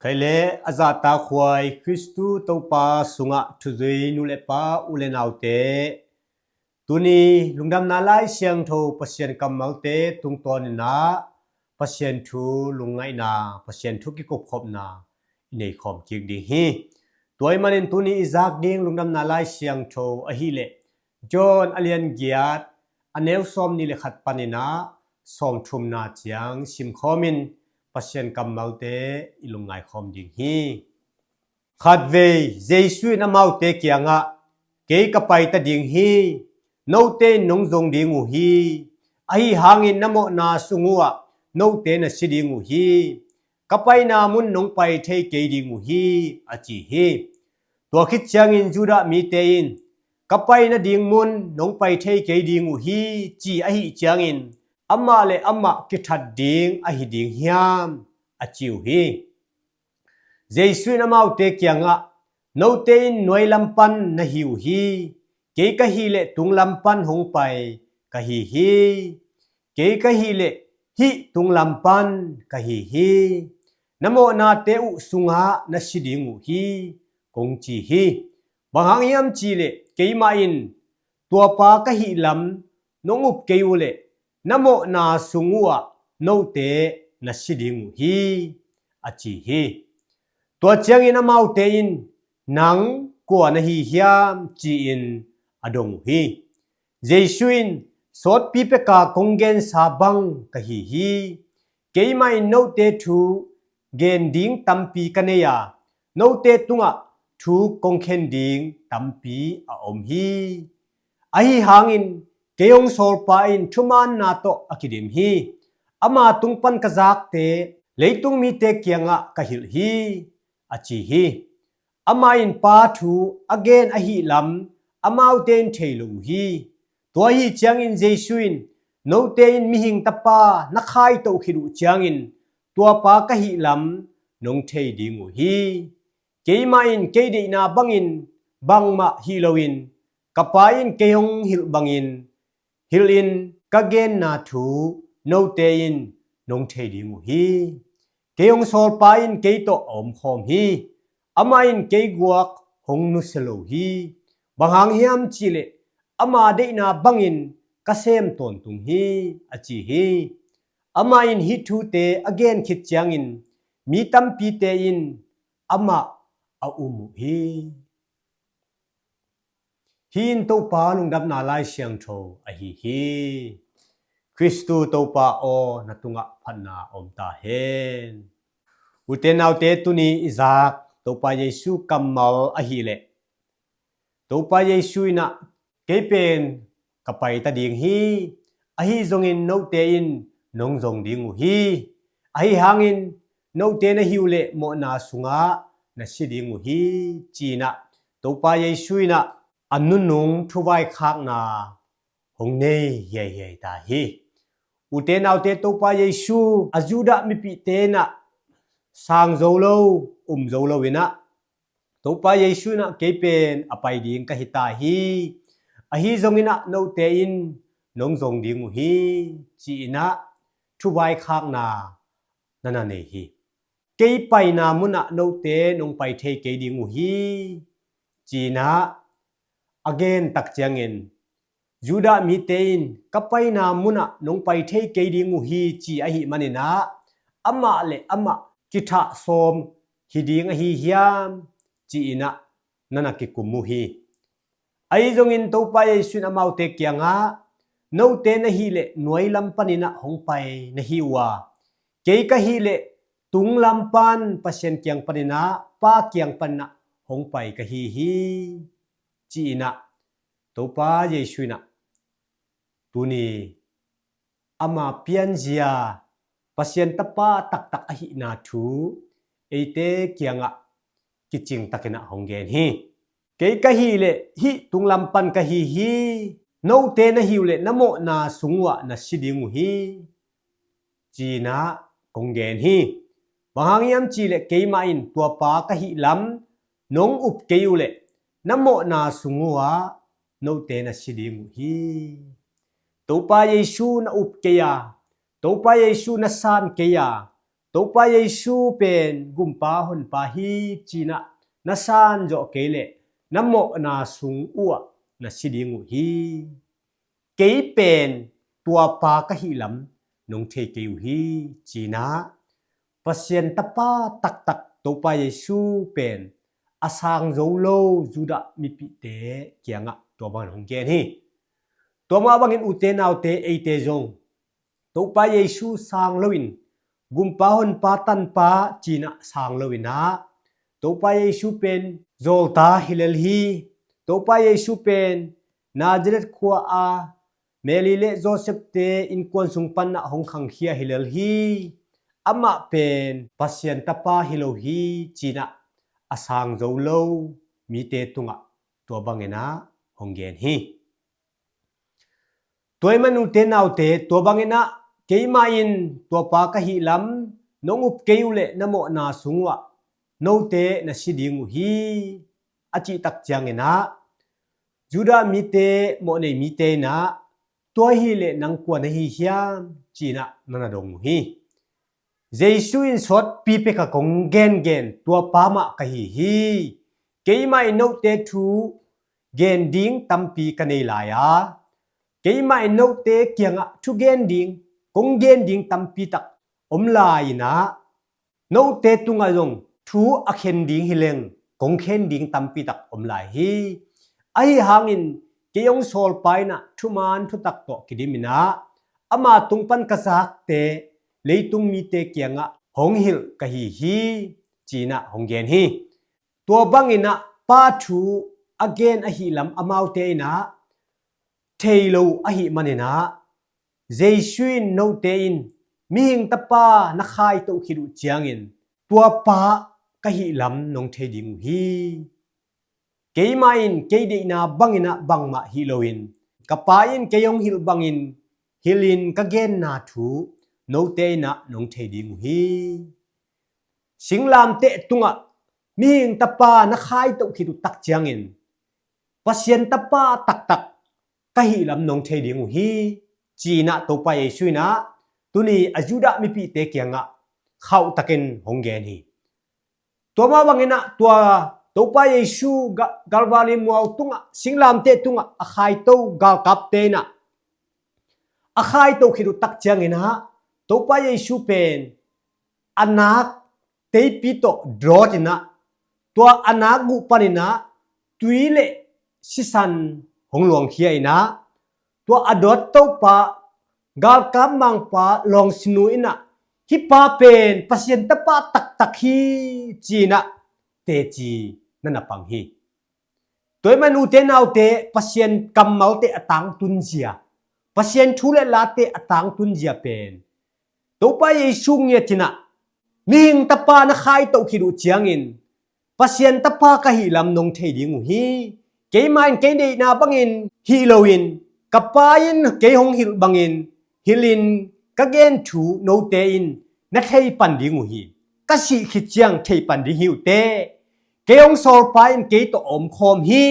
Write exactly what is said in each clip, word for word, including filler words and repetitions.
Khai le a zahtakhuai Khristu Topa sungah thuzui nu le pa, u le naute, tuni lungdamna Lai Siangtho Pasian kammalte tungtawnin ah Pasian thu lungngaihna, Pasian thu kikupkhopna i neikhawm kik ding hi. Tua ahih manin tuni i zak ding lungdamna Lai Siangtho ahih leh John a lian giat, a neu sawmnih le khat panin ah sawmthumna ciang simkhawmin Pasian kammalte i lungngaikhawm ding hi. Khatvei Jesu in amaute kiangah, "Kei ka paita ding hi. Note in nong zong ding uh hi. Ahi hangin na mawhna sung uhah note na si ding uh hi. Ka paina mun nong pai thei kei ding uh hi," a ci hi. Tua khit ciangin Judah mite in, "Ka paina ding mun nong pai thei kei ding uh hi," ci ahih ciangin amah le amah kithat ding ahi ding hiam, a ci uh hi. Jesu in amaute kiangah, "Note in nuai lam pan na hi uh hi. Kei ka hih leh tung lam pan hong pai ka hi hi. Kei ka hih leh hih tung lam pan ka hi hi. Na mawhnate uh sungah na si ding uh hi," kong ci hi. Bang hang hiam cih leh keimah in tua pa ka hih lam nong up kei uh leh na mawhna sung uhah note na si ding uh hi, a ci hi. Tua ciangin amaute in, "Nang kua na hi hiam?" ci-in a dong uh hi. Jesu in, "Sawtpi peka kong gensa bang ka hi hi. Keimah in note thu gen ding tampi ka nei a, note tungah thu kong khen ding tampi a om hi. Ahi hangin kei hong sawlpa in thumaanna tawh a kidim hi. Ama tung pan ka zakte leitung mite kiangah ka hilh hi," a ci hi. Amah in Pa thu a gen ahih lam amaute in thei lo uh hi. Tua ahih ciangin Jesu in, "Note in Mihing Tapa na khaitoh khit uh ciangin tua pa ka hih lam nong thei ding uh hi. Keimah in kei deihna bangin bangmah hih loin, ka Pa in kei hong hilh bangin hilhin ka genna thu note in nong thei ding uh hi. Kei hong sawlpa in kei tawh a omkhawm hi. Amah in kei guak hong nusia lo hi. Bang hang hiam cih leh ama deihna bangin ka sem tawntung hi," a ci hi. Amah in hih thute a gen khit ciangin mi tampite in amah a um uh hi. Hih in Topa lungdamna Lai Siangtho ahi hi. Khristu Topa aw, na tungah phatna om ta hen. Ute naute, tuni i zak Topa Jesu kammal ahih leh Topa Jesu in ah, "Kei pen ka paita ding hi. Ahi zongin note in nong zong ding uh hi. Ahi hangin note na hi uh leh mawhna sungah na si ding uh hi," ci-in ah Topa Jesu in ah a nunung thuvaikhakna hong nei hiaihiai ta hi. Ute naute, Topa Jesu a Judah mipihte in ah sang zo lo, um zo lo in ah, Topa Jesu in ah, "Kei pen a pai ding ka hi ta hi. Ahi zongin ah note in nong zong ding uh hi," ci-in ah thuvaikhakna na na nei hi. "Kei paina munah note nong pai thei kei ding uh hi," ci-in ah a gen tak ciangin Judah mite in, "Ka paina munah nong pai thei kei ding uh hi," ci ahih manin ah amah le amah kithah sawm hi ding ahi hiam, ci-in ah na na kikum uh hi. Ahi zongin Topa Jesu in amaute kiangah, "Note na hih leh nuai lam panin ah hong pai na hi uh a, kei ka hih leh tung lam pan Pasian kiang panin ah, Pa kiang panin ah hong pai ka hi hi," ci-in ah Topa Jesu in ah tuni ama pianzia Pasian Tapa taktak ahihna thu eite kiangah kicing takin ah hong gen hi. "Kei ka hih leh hih tung lam pan ka hi hi. Note na hi uh leh na mawhna sung uhah na si ding uh hi," ci-in ah kong gen hi. Bang hang hiam cih leh keimah in tua pa ka hih lam nong up kei uh leh na mawhna sung uhah note na si ding uh hi. Topa Jesu na up kei a, Topa Jesu na san kei a, Topa Jesu pen gumpa honpa hi cinah na san zawh kei leh na mawhna sung uhah na si ding uh hi. Kei pen tuapa ka hih lam nong thei kei uh hi cinah Pasian tapa taktak Topa Jesu pen a sang zo lo Judah mipite kiangah tua bangin hong gen hi. Tua mah bangin ute naute eite zong Topa Jesu sang loin gumpa honpa tanpa cinah sang loinah Topa Jesu pen zawlta hi lel hi. Topa Jesu pen Nazareth khua a Mary le Joseph te innkuan sung panah hong khangkhia hi lel hi. Amah pen Pasian tapa hi lo hi cinah a sang zo lo mite tungah tua banginah hong gen hi. Tua ahih man ute naute, tua banginah keimah in tuapa ka hih lam nong up kei uh leh na mawhna sung uhah note na si ding uh hi a cihtak cianginah Judah mite mawhnei mite inah tua hileh nang kua na hi hiam cinah na na dong uh hi. Jesu in sawtpi peka kong gengen tuapa mah ka hi hi. Keimah in note thu gen ding tampi ka nei lai a, keimah in note kiangah thu gen ding, kong gen ding tampi tak om lai inah note tungah zong thu a khen ding hileng kong khen ding tampi tak om lai hi. Ahi hangin kei hong sawlpa inah thuman thutak tawh kidim inah ama tung pan ka zakte leitung mite kiangah hong hilh ka hi hi cinah hong gen hi. Tua banginah Pa thu a gen ahih lam amaute inah thei lo ahih maninah Jesu in note in mihing tapa na khaitoh khit uh ciangin tuapa ka hih lam nong thei ding uh hi. Keimah in kei deihna banginah bangmah hih loin ka Pa in kei hong hilh bangin hilhin ka genna thu note inah nong thei ding uh hi. Singlamteh tungah mihing tapa na khaitoh khit uh tak ciangin Pasian tapa taktak ka hih lam nong thei ding uh hi cinah Topa Jesu inah tuni a Judah mipite kiangah khauhtakin hong gen hi. Tua mah banginah tua Topa Jesu Kalvari mual tungah singlamteh tungah a khaito galkapte inah a khaito khit uh tak cianginah Topa Jesu pen a nak teipi tawh dawt inah tua a nak guh paninah tui le sisan hong luangkhia inah tua a dawt Topa galkap mangpa lawngsinu inah hih pa pen Pasian tapa taktak hi cinah teci na na pang hi. Tua ahih man ute naute Pasian kammalte a tangtunzia, Pasian thu le late a tangtunzia pen Topa Jesu ngiat inah mihing tapa na khaitoh khit uh ciangin Pasian tapa ka hih lam nong thei ding uh hi. Keimah in kei deihna bangin hih loin ka Pa in kei hong hilh bangin hilhin ka gen thu note in na thei pan ding uh hi. Ka sih khit ciang thei pan ding hi uh teh. Kei hong sawlpa in kei tawh a omkhawm hi.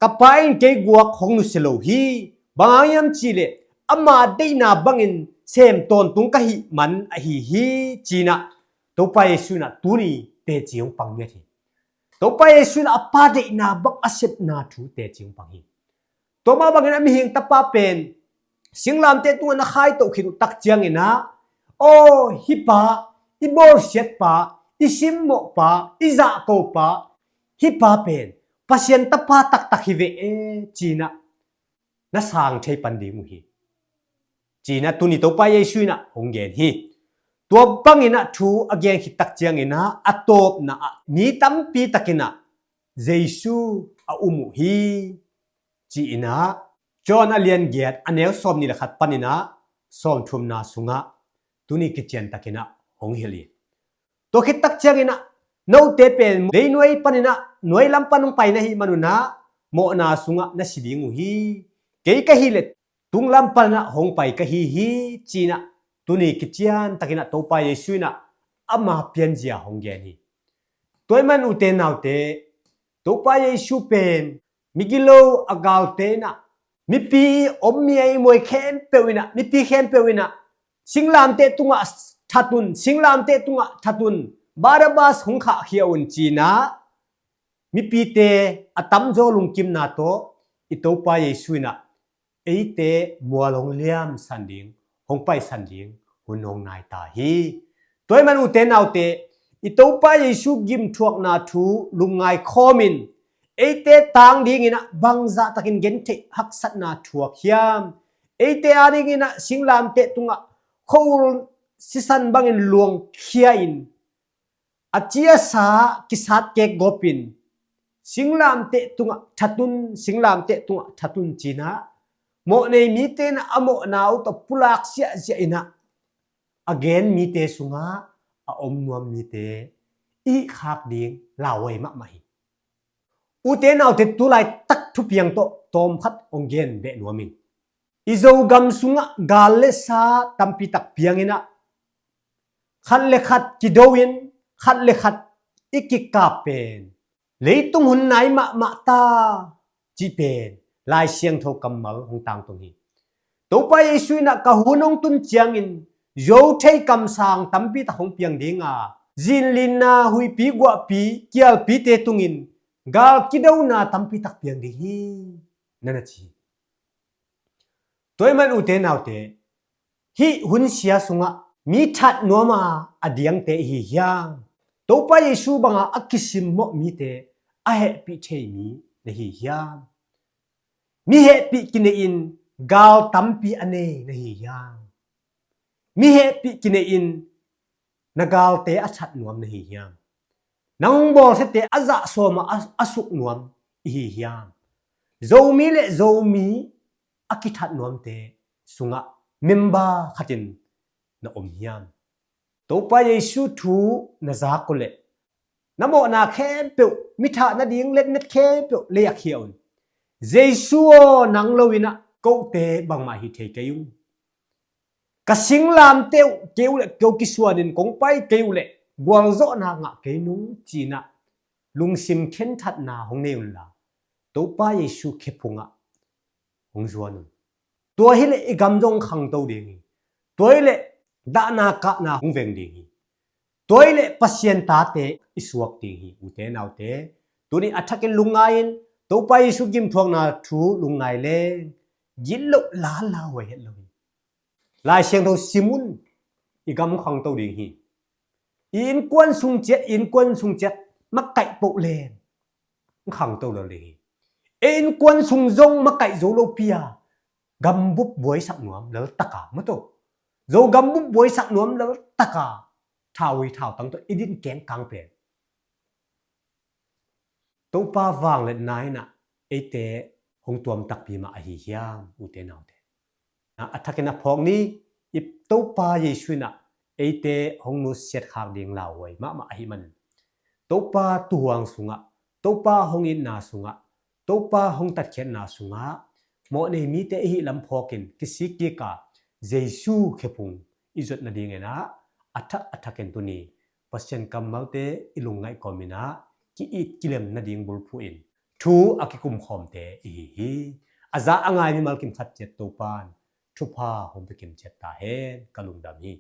Ka Pa in kei guak hong nusia lo hi. Bang hang hiam cihleh ama deihna bangin sem tawntung ka hih man ahi hi cinah Topa Jesu inah tuni teci hong pang ngiat hi. Topa Jesu inah a Pa deihna bang a sepna thu teci hong pang hi. Tua mah bangin a mihing tapa pen singlamteh tungah na khaitoh khit uh tak cianginah aw hih pa i bawlsiatpa, i simmawhpa, i zahkopa, hih pa pen Pasian tapa taktak hi ve e cinah na sang thei pan ding uh hi cinah tuni Topa Jesu inah hong gen hi. Tua banginah thu a gen khit tak cianginah a tawpna ah mi tampi takinah Jesu a um uh hi cinah John a lian giat a neu sawmnih le khat paninah sawmthumna sungah tuni kiciantakinah hong hilh hi. Tua khit tak cianginah note pen leinuai paninah nuai lam pan hong pai na hih manunah mawhna sungah na si ding uh hi. Kei ka hileh tunglam panah hong pai ka hi hi cinah tuni kiciantakinah Topa Jesu inah ama pianzia hong gen hi. Tua ahih man ute naute Topa Jesu pen migilo a galte inah mipi om mi a i muai khempeuh inah mipi khempeuh inah singlamteh tungah that un, singlamteh tungah that un, Barabbas hong khahkhia un, ci-in ah mipite a tamzaw lungkimna tawh i Topa Jesu in ah eite mual hong liamsan ding, hong paisan ding hun hong nai ta hi. Tua ahih man ute naute, i Topa Jesu gimthuakna thu lungngai khawmin eite tang dingin ah bangzah takin gentheih haksatna thuak hiam? Eite a dingin ah singlamteh tungah khua-ul sisan bangin luangkhia in, a ci a sa kisat kek gawpin, singlamteh tungah that un, singlamteh tungah that un, ci-in ah mawhnei mite in ah a mawhna uh tawh pulak ziahziah in ah a gen mite sungah a om nuam mite i hih khak ding lauhuai mahmah hi. Ute naute, tu laitak thupiang tawh tawmkhat hong gen beh nuam ing. I Zogam sungah gal le sa tampi tak piang in ah khat le khat kido in, khat le khat i kikap pen leitung hun nai mahmah ta cih pen Lai Siangtho kammal hong tangtung hi. Topa Jesu in ah ka hun hong tun ciangin zo thei kamsang tampi tak hong piang ding a, zinlinna, huihpi guahpi, kialpite tungin gal kidona tampi tak piang ding hi, na na ci hi. Tua ahih man ute naute, hih hun sia sungah mi that nuam a a diangte i hi hiam? Topa Jesu banga a kisimmawh mite a hehpih thei mi na hi hiam? Mi hehpih kinei in gal tampi a nei na hi hiam? Mi hehpih kinei in na galte a that nuam na hi hiam? Nang bawlsiate a zah sawm a, a suk nuam i hi hiam? Zomi le Zomi a kithat nuamte sungah member khatin na om hiam? Topa Jesu thu na zak uh leh na mawhna khempeuh, mi thah nading letnet khempeuh lei ah khia un. Jesu aw, nang lo in ah kote bangmah hi thei kei ung. Ka singlamteh uh kei uh leh, kei uh kisuanin kong pai kei uh leh gualzawhna ngah kei nung, ci-in ah lungsim khen thatna hong nei unla, Topa Jesu khephung ah hong zuan un. Tua hileh i gam zong khangto ding hi. Tua hileh dahna kahna hong veng ding hi. Tua hileh Pasian tate i suak ding hi. Ute naute, tuni a thakin lungngai in, Topa Jesu gimthuakna thu lungngai leng gitloh lala huai het lo hi. Lai Siangtho sim un, i gam khangto ding hi. I innkuan sung ciat, i innkuan sung ciat makaih poh leng khangto lo ding hi. I innkuan sung zong makaih zo lopi a, gambup buaisak nuam laltaka, maw, tua Zo gambup buaisak nuam laltaka thaui thautang tawh i din kengkang pen Topa vangliatna in ah eite hong tuam takpi mah ahi hiam, ute naute? A thakin a phawk ni, i Topa Jesu in ah eite hong nusiat khak ding lauhuai mahmah ahih manin, Topa tuuhuang sungah, Topa hong itna sungah, Topa hong tatkhiatna sungah mawhnei mite i hih lam phawkin kisik kik a, Jesu khephung i zuat nadingin ah, a thak a thakin tuni Pasian kammalte i lungngaih kawmin ah ki-it kilem nading bulphuh in thu a kikumkhawmte i hi hi. A za a ngai mimal kim khat ciat Topa in thupha hong pia kim ciat ta hen. Ka lungdam hi.